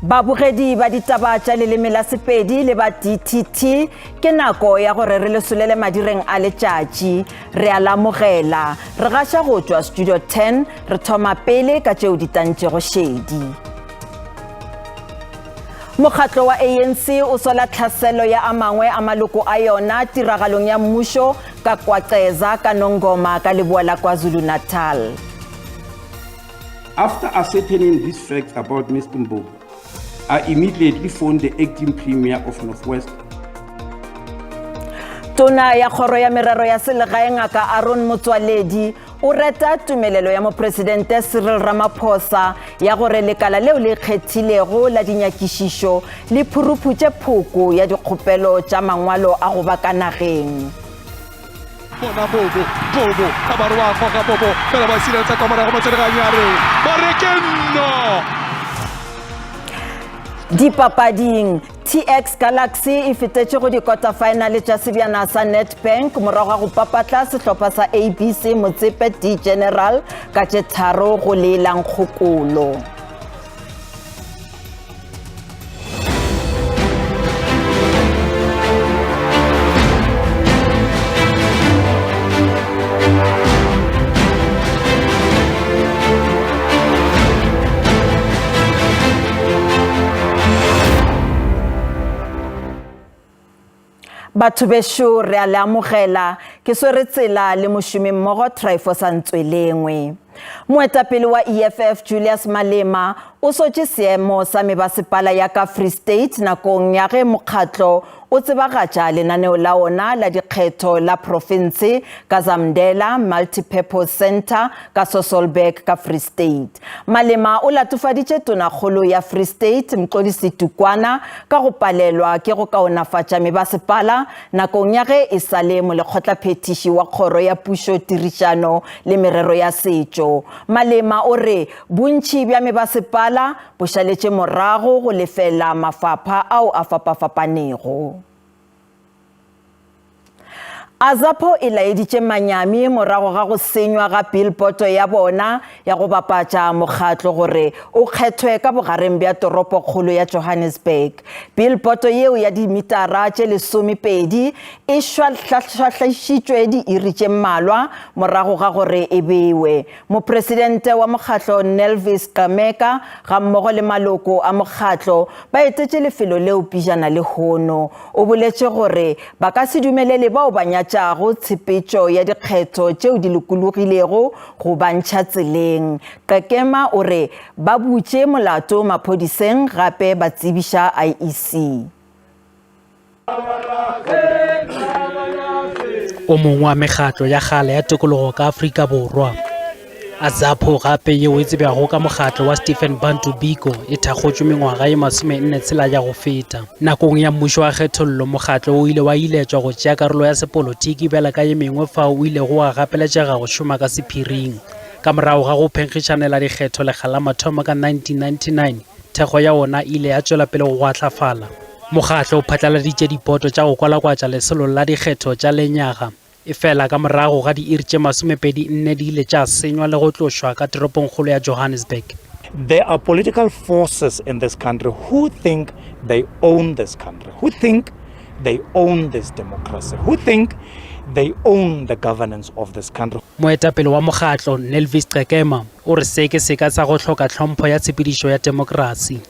Babogedi ba ditaba tša leleme la Sepedi le ba DTT, ke nako ya gore re le solele madireng a letšatši. Re a lamogela. Re gaša go tšwa Studio 10, re thoma pele ka tšeo di tantšego šedi. Mokgatlo wa ANC o sola tlhaselo ya a mangwe a maloko a yona tiragalong ya mmušo ka KwaCeza ka Nongoma ka leboa la KwaZulu-Natal. After ascertaining these facts about Mr. Mbobu, I immediately phoned the acting premier of Northwest Tona ya Kgoro ya Merero ya Selegae Ngaka Aaron Motsoaledi o reta tumelelo ya Mopresidente Cyril Ramaphosa ya gore lekala leo le ikgethilego la dinyakišišo le phuruphutše phoko ya dikgopelo tša mangwalo a go ba ka nageng. Bona Bobo, Bobo, a ba re wa goga Bobo, fela ba sireletsa kwa morago motsereganyi a re ba re ke nno. Dipapading, TX Galaxy e fetetše go dikota-faenale tša sebjana sa Nedbank morago ga go papatla sehlopha sa ABC Motsepe D General ka tše tharo go lee la nkgokolo. Batho bešo re a le amogela, ke swere tsela le mošomimmogo Tryphosa Ntswelengwe. Moetapele wa EFF Julius Malema o sotše seemo sa mebasepala ya ka Free State nakong ya ge mokgatlo o tsebagatša lenaneo la ona la dikgetho la profense ka Zamdela Multipurpose Centre ka Sasolburg ka Free State. Malema o latofaditše Tonakgolo ya Free State Mxolisi Tukwana ka go palelwa ke go kaonafatša mebasepala nakong ya ge e sa le molekgotlaphethiši wa Kgoro ya Pušo Tirišano le Merero ya Setšo. Malema o re bontši bja mebasepala bo šaletše morago go lefela mafapha ao a fapafapanego. Azapo e laeditše manyami morago ga go senywa ga billboardo ya bona ya go bapatša mokgatlo gore o kgethwe ka bogareng bja toropokgolo ya Johannesburg. Billboardo yeo ya dimitara tše lesomepedi e šwahlaišitšwe diiri tše mmalwa morago ga gore e bewe. Mopresidente wa mokgatlo Nelvis Qameka gammogo le maloko a mokgatlo ba etetše lefelo leo pijana lehono. O boletše gore ba ka se dumelele bao ba nyatšago tshepetšo ya dikgetho tšeo di lokologilego go ba ntšha tseleng. Qekema o re ba butše molato maphodiseng gape ba tsebiša IEC. O mongwe wa mekgatlo ya kgale ya tokologo ka Afrika Borwa. AZAPO gape yeo e tsebjago ka mokgatlo wa Stephen Bantu Biko e thakgotšwe mengwaga ye masomenne tshela ya go feta. Nakong ya mmušo wa kgethollo, mokgatlo o ile wa iletšwa go tšea karolo ya sepolotiki bjala ka ye mengwe fao o ilego wa gapeletšega go šoma ka sephiring. Ka morago ga go phenkgišanela dikgetho lekga la mathomo ka 1999, thekgo ya wona e ile ya tšwela pele go gwahlafala. Mokgatlo o phatlaladitše dipoto tša go kwalakwatša lesolo la dikgetho tša lenyaga. Efela ka morago ga diiri tše masomepedi nne di ile tša senywa le go tlošwa ka toropongkgolo ya Johannesburg. There are political forces in this country who think they own this country, who think they own this democracy, who think they own the governance of this country. Moetapele wa mokgatlo, Nelvis Qekema, o re se ke seka sa go hloka tlhompho ya tshepedišo ya temokrasi.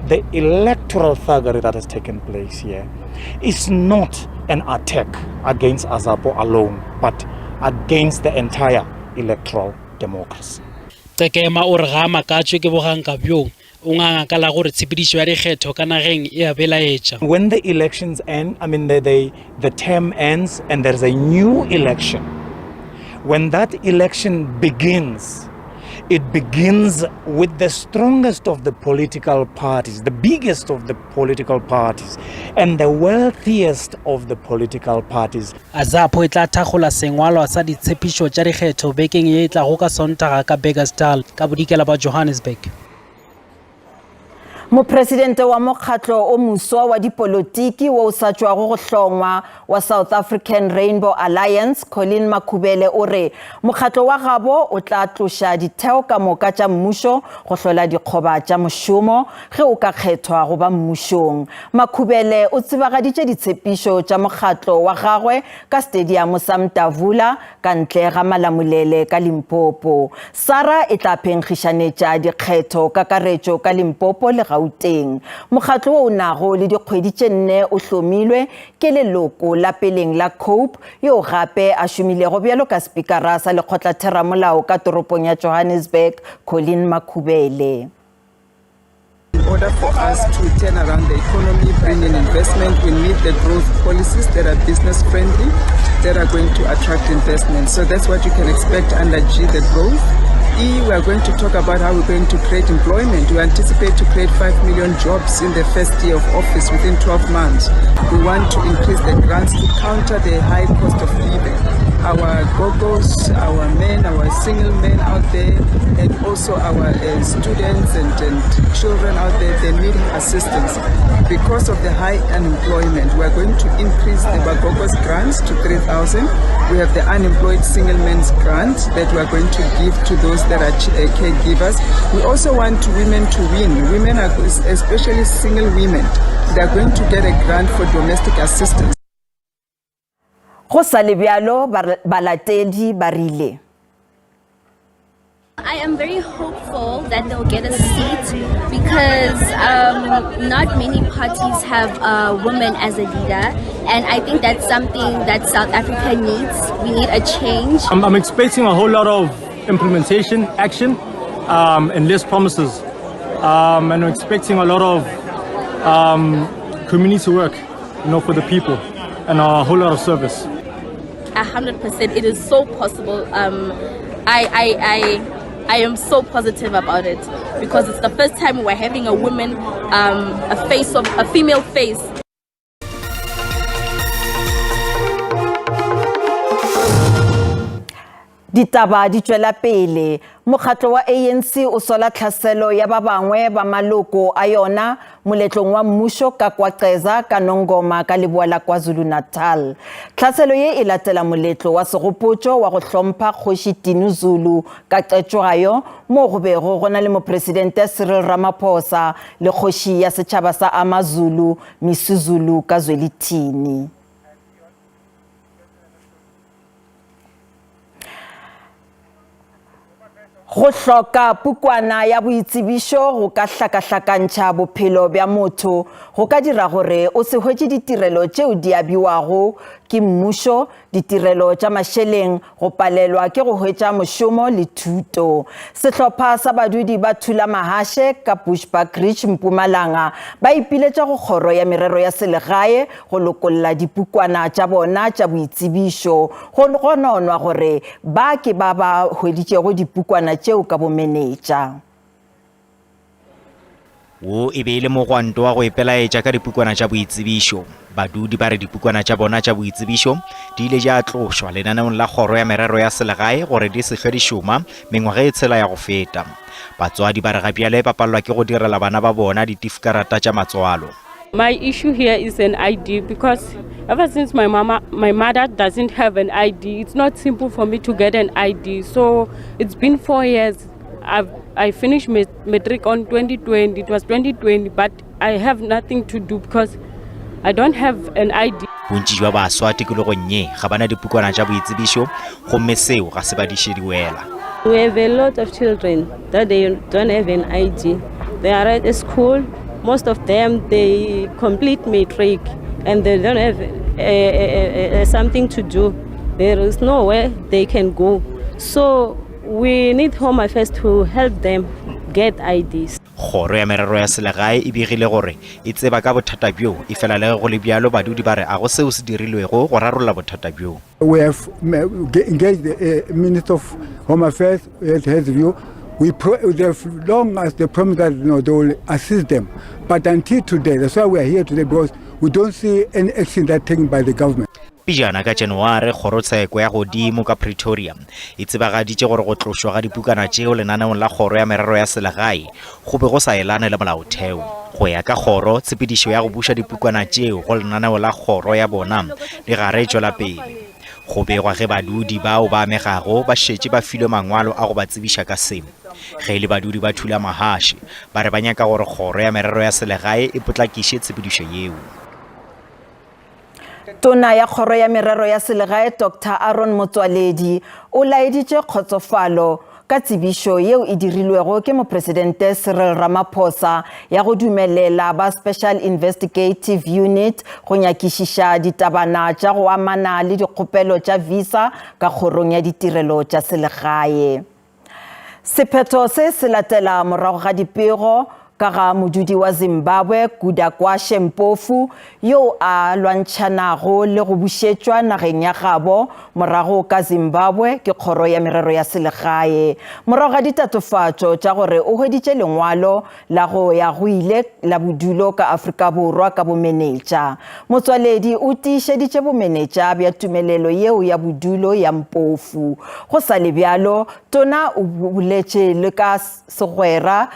The electoral thuggery that has taken place here is not an attack against AZAPO alone, but against the entire electoral democracy. Qekema o re ga a makatšwe ke boganka bjo, o nganga ka la gore tshepedišo ya dikgetho ka nageng e a belaetša. When the elections end, I mean the, the, the term ends and there's a new election. When that election begins, It begins with the strongest of the political parties, the biggest of the political parties, and the wealthiest of the political parties. AZAPO e tla thakgola sengwalwa sa ditshepišo tša dikgetho bekeng ye e tlago ka Sontaga ka Bekkersdal, ka bodikela bja Johannesburg. Mopresidente wa mokgatlo o moswa wa dipolotiki wo o sa tšwago go hlongwa wa South African Rainbow Alliance, Colleen Makhubele o re mokgatlo wa gabo o tla tloša ditheo ka moka tša mmušo go hlola dikgoba tša mošomo ge o ka kgethwa go ba mmušong. Makhubele o tsebagaditše ditshepišo tša mokgatlo wa gagwe ka stadiamo sa Mtavula ka ntle ga Malamulele ka Limpopo. SARA e tla phenkgišanetša dikgetho kakaretšo ka Limpopo le Gauteng. Mokgatlo wo o nago le dikgwedi tše nne o hlomilwe ke leloko la peleng la COPE yo gape a šomilego bjalo ka spikara sa lekgotlatheramolao ka toropong ya Johannesburg, Colleen Makhubele. In order for us to turn around the economy, bring in investment, we need the growth policies that are business friendly, that are going to attract investment. So that's what you can expect under G, the growth. E, we are going to talk about how we're going to create employment. We anticipate to create 5 million jobs in the first year of office within 12 months. We want to increase the grants to counter the high cost of living. Our gogos, our men, our single men out there, and also our uh, students and, and children out there, they need assistance. Because of the high unemployment, we are going to increase the Bagogos grants to 3,000. We have the unemployed single men's grant that we are going to give to those that are uh, caregivers. We also want women to win. Women are, especially single women, they are going to get a grant for domestic assistance. Go sa le bjalo, balatedi ba rile. I am very hopeful that they'll get a seat because um, not many parties have a woman as a leader, and I think that's something that South Africa needs. We need a change. I'm, I'm expecting a whole lot of implementation, action, um, and less promises. Um, and I'm expecting a lot of um, community work, you know, for the people and a whole lot of service. 100%. It is so possible. Um, I, I, I, I am so positive about it because it's the first time we're having a woman, um, a face of a female face. Ditaba di tšwela pele. Mokgatlo wa ANC o sola tlhaselo ya ba bangwe ba maloko a yona moletlong wa mmušo ka KwaCeza ka Nongoma ka leboa la KwaZulu-Natal. Tlhaselo ye e latela moletlo wa segopotšo wa go hlompha Kgoši Dinuzulu ka Cetshwayo moo go bego go na le Mopresidente Cyril Ramaphosa le Kgoši ya setšhaba sa AmaZulu Misuzulu kaZwelithini. Go hloka pukwana ya boitsebišo go ka hlakahlakantšha bophelo bja motho, go ka dira gore o se hwetše ditirelo tšeo di abiwago ke mmušo, ditirelo tša mašeleng, go palelwa ke go hwetša mošomo le thuto. Sehlopha sa badudi ba Thulamahashe ka Bushbuckridge, Mpumalanga ba ipiletša go Kgoro ya Merero ya Selegae go lokolla dipukwana tša bona tša boitsebišo go gononwa gore ba ke ba ba hweditšego dipukwana tšeo ka bomenetša. Wo e be e le mogwanto wa go ipelaetša ka dipukwana tša boitsebišo. Badudi ba re dipukwana tša bona tša boitsebišo di ile tša tlošwa lenaneong la Kgoro ya Merero ya Selegae gore di se hlwe di šoma mengwaga e tshela ya go feta. Batswadi ba re ga bjale ba palelwa ke go direla bana ba bona ditifikarata tša matswalo. My issue here is an ID because ever since my mama, my mother doesn't have an ID, it's not simple for me to get an ID. So it's been four years. I've, I finished matric on 2020. It was 2020, but I have nothing to do because I don't have an ID. Bontši bja baswa tikologong ye ga ba na dipukwana tša boitsebišo gomme seo ga se ba diše diwela. We have a lot of children that they don't have an ID. They are at school. Most of them, they complete matric and they don't have a, a, a, something to do. There is nowhere they can go. So we need Home Affairs to help them get IDs. Kgoro ya Merero ya Selegae e begile gore e tseba ka bothata bjo, efela le ge go le bjalo badudi ba re a go seo se dirilwego go rarolla bothata bjo. We have engaged the uh, Minister of Home Affairs at his view. We pro they've long as they promised that you know, they will assist them. But until today, that's why we are here today because we don't see any action that taken by the government. Pejana ka January, Kgorotsheko ya Godimo ka Pretoria e tsebagaditše gore go tlošwa ga dipukana tšeo lenaneong la Kgoro ya Merero ya Selegae go be go sa elane le molaotheo. Go ya ka kgoro, tshepedišo ya go buša dipukana tšeo go lenaneo la kgoro ya bona le gare e tšwela pele. Go begwa ge badudi bao ba amegago ba šetše ba filwe mangwalo a go ba tsebiša ka se. Ge e le badudi ba Thulamahashe, ba re ba nyaka gore Kgoro ya Merero ya Selegae e potlakiše tshepedišo yeo. Tona ya Kgoro ya Merero ya Selegae Doctor Aaron Motsoaledi o laeditše kgotsofalo ka tsebišo yeo e dirilwego ke Mopresidente Cyril Ramaphosa ya go dumelela ba Special Investigative Unit go nyakišiša ditabana tša go amana le dikgopelo tša visa ka Kgorong ya Ditirelo tša Selegae. Sephetho se se latela morago ga dipego ka ga modudi wa Zimbabwe Kudakwashe Mpofu yo a lwantšhanago le go bušetšwa nageng ya gabo morago ka Zimbabwe ke Kgoro ya Merero ya Selegae morago ga ditatofatšo tša gore o hweditše lengwalo la go ya go ile la bodulo ka Afrika Borwa ka bomenetša. Motswaledi o tiišeditše bomenetša bja tumelelo yeo ya bodulo ya Mpofu. Go sa le bjalo, Tona o boletše le ka segwera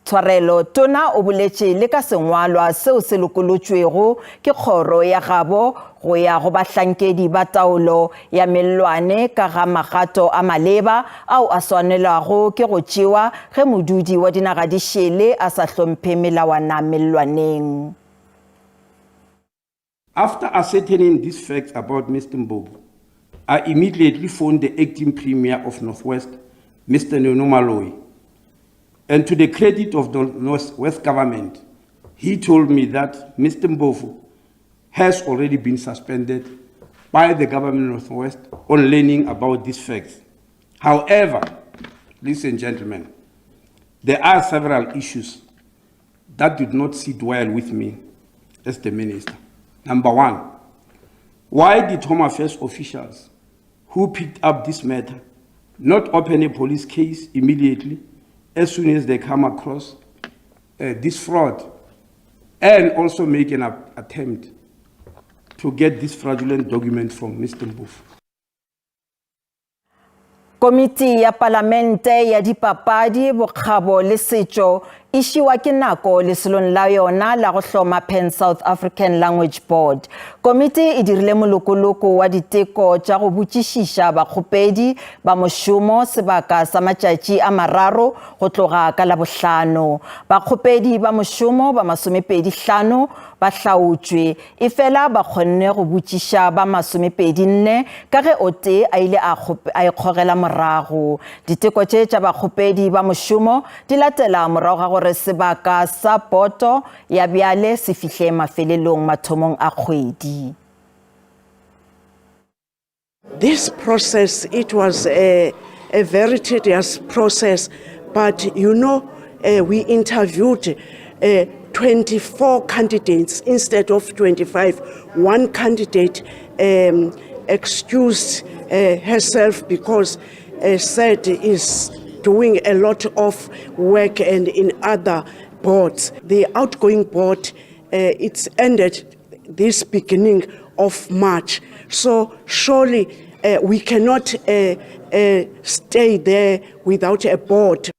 Tshwarelo, Tona o boletše le ka sengwalwa seo se lokolotšwego ke kgoro ya gabo go ya go bahlankedi ba taolo ya mellwane ka ga magato a maleba ao a swanelwago ke go tšewa ge modudi wa dinaga di šele a sa hlomphe melawana mellwaneng. After ascertaining these facts about Mr Mbobu, I immediately phoned the acting premier of North West, Mr Nono Maloyi. And to the credit of the North West government, he told me that Mr Mbofu has already been suspended by the government of North West on learning about these facts. However, ladies and gentlemen, there are several issues that did not sit well with me as the minister. Number one, why did Home Affairs officials who picked up this matter not open a police case immediately as soon as they come across uh, this fraud and also make an attempt to get this fraudulent document from Mr. Mbofu? Komiti ya Palamente ya Dipapadi, Bokgabo le Setšo e šiwa ke nako lesolong la yona la go hloma Pan South African Language Board. Komiti e dirile molokoloko wa diteko tša go botšišiša bakgopedi ba mošomo sebaka sa matšatši a mararo go tloga ka Labohlano. Bakgopedi ba mošomo ba masomepedi hlano ba hlaotšwe Efela ba kgonne go botšiša ba masomepedi-nne ka ge o tee a ile a a ikgogela morago. Diteko tše tša bakgopedi ba mošomo di latela morago ga gore sebaka sa poto ya bjale se fihle mafelelong mathomong a kgwedi. This process, it was a, a very tedious process, but you know, uh, we interviewed uh, 24 candidates instead of 25. One candidate um, excused uh, herself because uh, said is doing a lot of work and in other boards. The outgoing board, uh, it's ended this beginning of March. So surely uh, we cannot uh, uh, stay there without a board.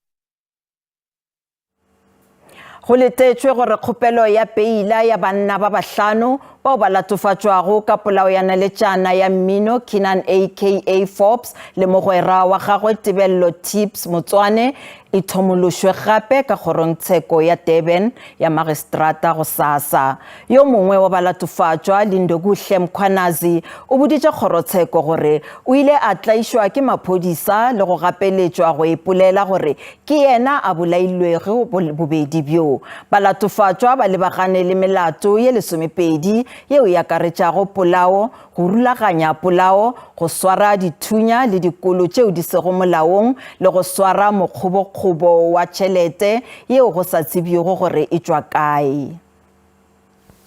Go letetšwe gore kgopelo ya peila ya banna ba bahlano bao ba latofatšwago ka polao ya naletšana ya mmino Keenan aka Forbes le mogwera wa gagwe Tebello Tips Motswane e thomološwe gape ka kgorongtsheko ya Durban ya magistrata gosasa. Yo mongwe wa balatofatšwa, Lindokuhle Mkhwanazi, o boditše kgorotsheko gore o ile a tlaišwa ke maphodisa le go gapeletšwa go ipolela gore ke yena a bolailwego bobedi bjo. Balatofatšwa ba lebagane le melato ye lesomepedi yeo e akaretšago polao, go rulaganya polao, go swara dithunya le dikolo tšeo di sego molaong le go swara mokgobokgobo wa tšhelete yeo go sa tsebjego gore e tšwa kae.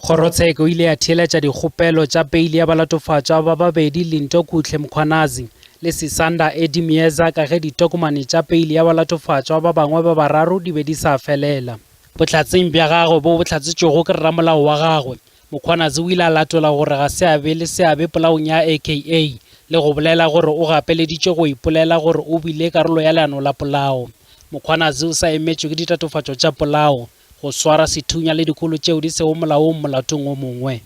Kgorotsheko e ile ya theeletša dikgopelo tša peili ya balatofatšwa ba babedi Lintokuhle Mkhwanazi le Sisanda Eddie Myeza ka ge ditokomane tša peili ya balatofatšwa ba bangwe ba bararo di be di sa felela. Bohlatseng bja gagwe bo bo hlatsetšwego ke rramolao wa gagwe, Mkhwanazi o ile a latola gore ga se a be le seabe polaong ya AKA le go bolela gore o gapeleditšwe go ipolela gore o bile karolo ya leano la polao. Mkhwanazi o sa emetšwe ke ditatofatšo tša polao, go swara sethunya le dikolo tšeo di sego molaong molatong o mongwe.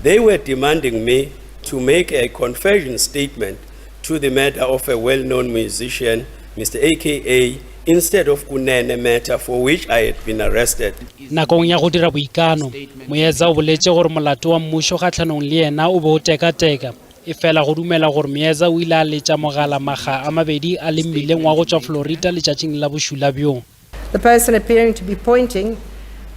They were demanding me to make a confession statement to the murder of a well-known musician, Mr. AKA, instead of Kunene matter for which I had been arrested. Nakong ya go dira boikano, Moyeza o boletše gore molato wa mmušo kgahlanong le yena o be o tekateka. Efela go dumela gore Moyeza o ile a letša mogala makga a mabedi a le mmileng wa go tšwa Florida letšatšing la bošula bjo. The person appearing to be pointing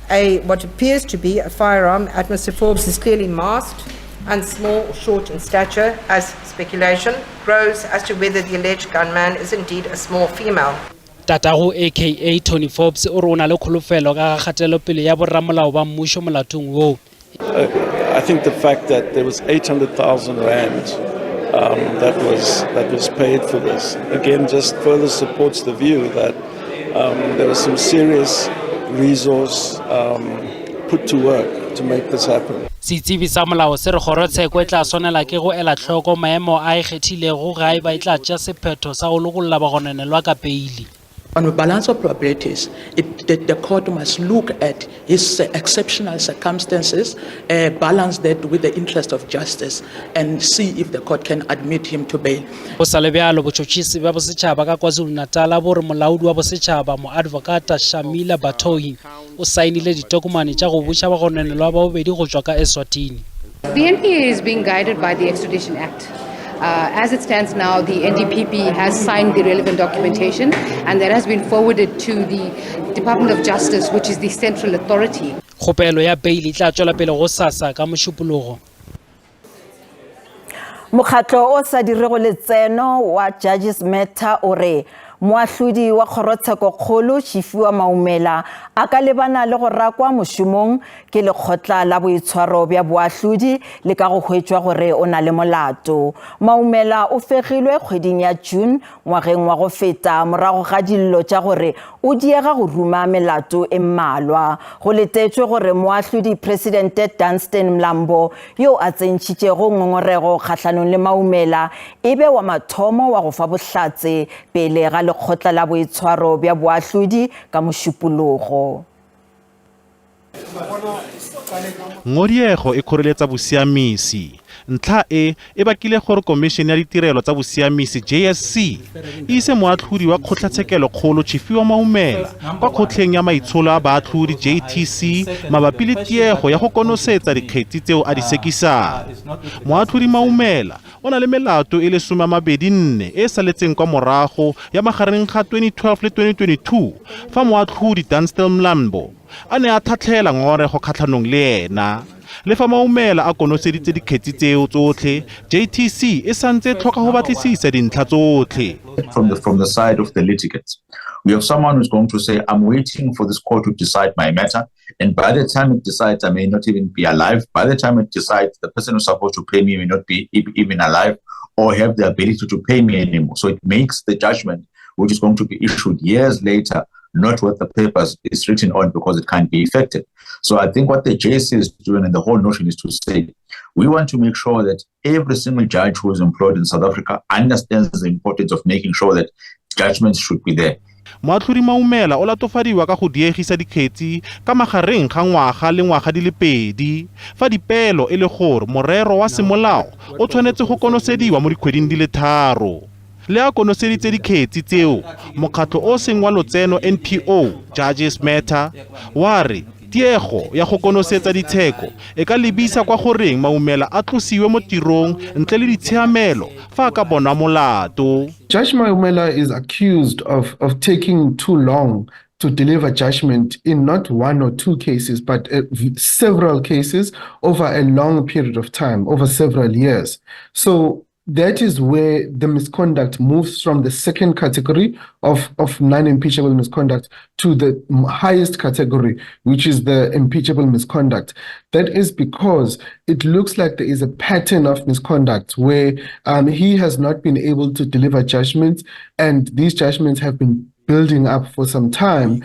a what appears to be a firearm at Mr. Forbes is clearly masked and small or short in stature as speculation grows as to whether the alleged gunman is indeed a small female. Tatago AKA Tony Forbes o re o na le kholofelo ka ga kgatelopele ya borramolao ba mmušo molatong woo. I think the fact that there was 800,000 rand um, that was that was paid for this again just further supports the view that um, there was some serious resource um, put to work to make this happen. Setsebi sa molao se re kgorotsheko e tla swanela ke go ela hloko maemo a e kgethilego ga e ba e tla tšea sephetho sa go lokolla bagononelwa ka peili. On a balance of probabilities, it, the, the court must look at his exceptional circumstances, uh, balance that with the interest of justice, and see if the court can admit him to bail. Go sa le bjalo, botšhotšhisi bja bosetšhaba ka KwaZulu-Natal bo re molaodi wa bosetšhaba moadvokata Shamila Batohi o saenile ditokomane tša go buša bagononelwa ba bobedi go tšwa ka Eswatini. The NPA is being guided by the Extradition Act. Uh, as it stands now, the NDPP has signed the relevant documentation and that has been forwarded to the Department of Justice, which is the central authority. Kgopelo ya peili e tla tšwela pele gosasa ka Mošupologo. Mokgatlo o sa dirego letseno wa Judges Matter o re Moahlodi wa Kgorotshekokgolo Tšifiwa Maumela a ka lebana le go rakwa mošomong ke Lekgotla la Boitshwaro bja Boahlodi le ka go hwetšwa gore o na le molato. Maumela o fegilwe kgweding ya June ngwageng wa go feta morago ga dillo tša gore o diega go ruma melato e mmalwa. Go letetšwe gore Moahlodi Presidente Dunstan Mlambo yo a tsentšhitšego ngongorego kgahlanong le Maumela e be wa mathomo wa go fa bohlatse pele ga lekgotla la boitshwaro bja boahlodi ka Mošupologo. Ngodiego e kgoreletsa bosiamisi. Ntlha e e bakile gore Komišene ya Ditirelo tsa Bosiamisi, JSC, e ise moatlhodi wa Kgotlatshekelo-kgolo Tshifhiwa Maumela kwa Kgotleng ya Maitsholo a Baatlhodi, JTC, mabapi le tiego ya go konosetsa dikgetsi tseo a di sekisang. Moatlhodi Maumela o na le melato e le 24 e e saletseng kwa morago ya magareng ga 2012 le 2022 fa moatlhodi Dunstan Mlambo a ne a tlhatlhela ngongorego kgatlhanong le ena. Le fa Maumela a konoseditse dikgetsi tseo tsotlhe, JTC e santse e tlhoka go batlisisa dintlha tsotlhe. From the, from the side of the litigants, we have someone who's going to say, I'm waiting for this court to decide my matter. And by the time it decides, I may not even be alive. By the time it decides, the person who's supposed to pay me may not be even alive or have the ability to pay me anymore. So it makes the judgment, which is going to be issued years later, not what the papers is written on because it can't be effective. So I think what the JSC is doing and the whole notion is to say, we want to make sure that every single judge who is employed in South Africa understands the importance of making sure that judgments should be there. Moatlhodi Maumela o latofadiwa ka go diegisa dikgetsi ka magareng ga ngwaga le ngwaga di le pedi, fa dipeelo e le gore morero wa semolao o tshwanetse go konosediwa mo dikgweding di le tharo. Le a konoseditse dikgetsi tseo, mokgatlho o seng wa lotseno NPO, Judges Matter, wa re tiego ya go konosetsa ditsheko e ka lebisa kwa goreng Maumela a tlosiwe mo tirong ntle le ditshiamelo fa a ka bonwa molato. Judge Maumela is accused of, of taking too long to deliver judgment in not one or two cases, but uh, several cases over a long period of time, over several years. So that is where the misconduct moves from the second category of, of non-impeachable misconduct to the highest category, which is the impeachable misconduct. That is because it looks like there is a pattern of misconduct where um, he has not been able to deliver judgments, and these judgments have been building up for some time.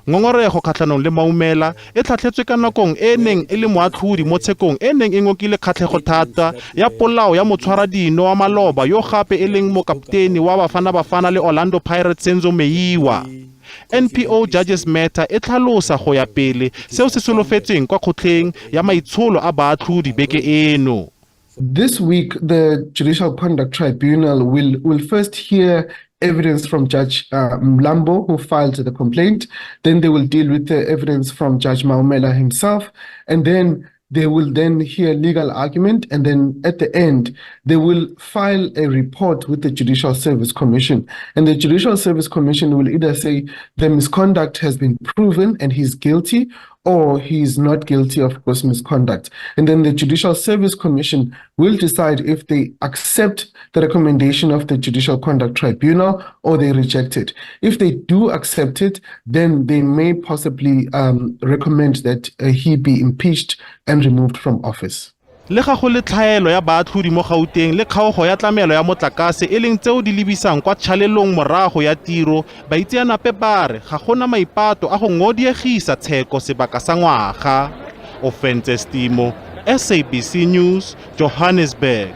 Ngongorego kgatlhanong le Maumela e tlhatlhetswe ka nakong e e neng e le moatlhodi mo tshekong e neng e ngokile kgatlhego thata ya polao ya motshwaradino wa maloba yo gape e leng mokapteni wa Bafana Bafana le Orlando Pirates Senzo Meyiwa. NPO Judges Matter e tlhalosa go ya pele seo se solofetsweng kwa kgotleng ya maitsholo a baatlhodi beke eno. This week, the Judicial Conduct Tribunal will, will first hear evidence from Judge uh, Mlambo, who filed the complaint. Then they will deal with the evidence from Judge Maumela himself. And then they will then hear legal argument. And then at the end, they will file a report with the Judicial Service Commission. And the Judicial Service Commission will either say the misconduct has been proven and he's guilty, or he is not guilty of gross misconduct. And then the Judicial Service Commission will decide if they accept the recommendation of the Judicial Conduct Tribunal or they reject it. If they do accept it, then they may possibly um, recommend that uh, he be impeached and removed from office. Le ga go le tlhaelo ya baatlhodi mo Gauteng le kgaogo ya tlamelo ya motlakase e leng tseo di lebisang kwa tšhalelong morago ya tiro, baitseanape ba re ga go na maipato a go ngodiegisa tsheko sebaka sa ngwaga. Ofentse Stimo, SABC News, Johannesburg.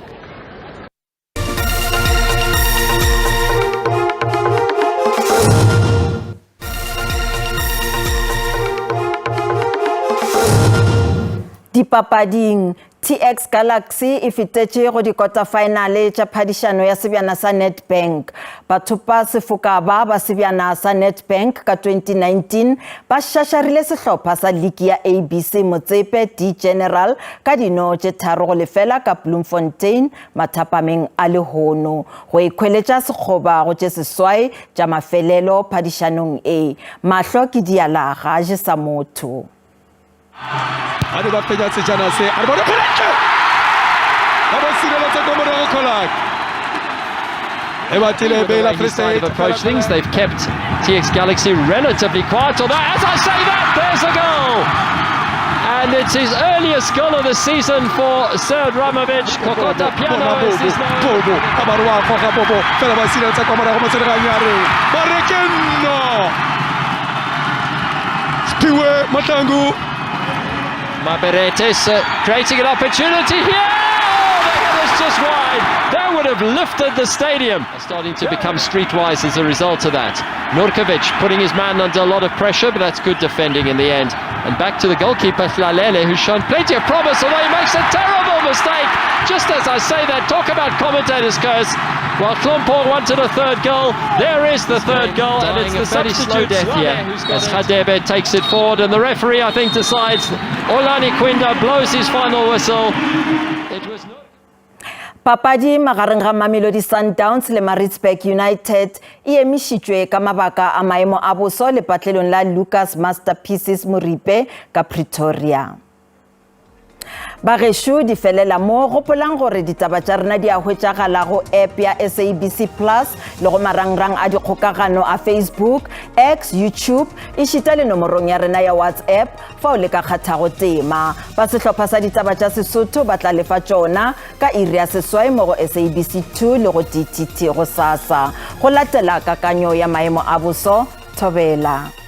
Dipapading, TX Galaxy e fetetše go dikota-faenale tša phadišano ya sebjana sa Nedbank. Bathopa sefoka ba ba sebjana sa Nedbank ka 2019 ba šašarile sehlopha sa liki ya ABC Motsepe D-General ka dino tše 3-0 ka Bloemfontein mathapameng a lehono go ikhweletša sekgoba go tše seswai tša mafelelo phadišanong e. Mahlo ke diala ga a je sa motho. Ba ne ba fenya sejana se a re bone kgolentle ba bo sireletsa ko morago Kholak e batlile Bela Free State approach things they've kept TX Galaxy relatively quiet although as I say that there's a goal And it's his earliest goal of the season for Serge Ramovic. Kokota Piano is his name. Bobo, a ba re wa goga Bobo, fela ba sireletsa kwa morago motsereganyi a re ba re ke nno. Sphiwe Mahlangu. Maberetes uh, creating an opportunity here. Oh, the header's just wide. That would have lifted the stadium. Starting to become streetwise as a result of that. Nurkovic putting his man under a lot of pressure, but that's good defending in the end. And back to the goalkeeper, Hlalele, who's shown plenty of promise, although he makes a terrible mistake. Just as I say that, talk about commentator's curse. While Hlompho wanted a third goal, there is the third goal, and it's the substitute death here as Hadebe takes it forward, and the referee, I think, decides Olani Quinda blows his final whistle. It was no Papadi magareng ga Mamelodi Sundowns le Maritzburg United e emišitšwe ka mabaka a maemo a boso lepatlelong la Lucas Masterpieces Moripe ka Pretoria. Bagešo di felela mo, gopolang gore ditaba tša rena di a hwetšagala go app ya SABC Plus le go marangrang a dikgokagano a Facebook, X, YouTube, ešita le nomorong ya rena ya WhatsApp fao le ka kgathago tema. Ba sehlopha sa ditaba tša Sesotho ba tla lefa tšona ka iri ya seswai mo go SABC 2 le go DTT gosasa. Go latela kakanyo ya maemo a boso, thobela.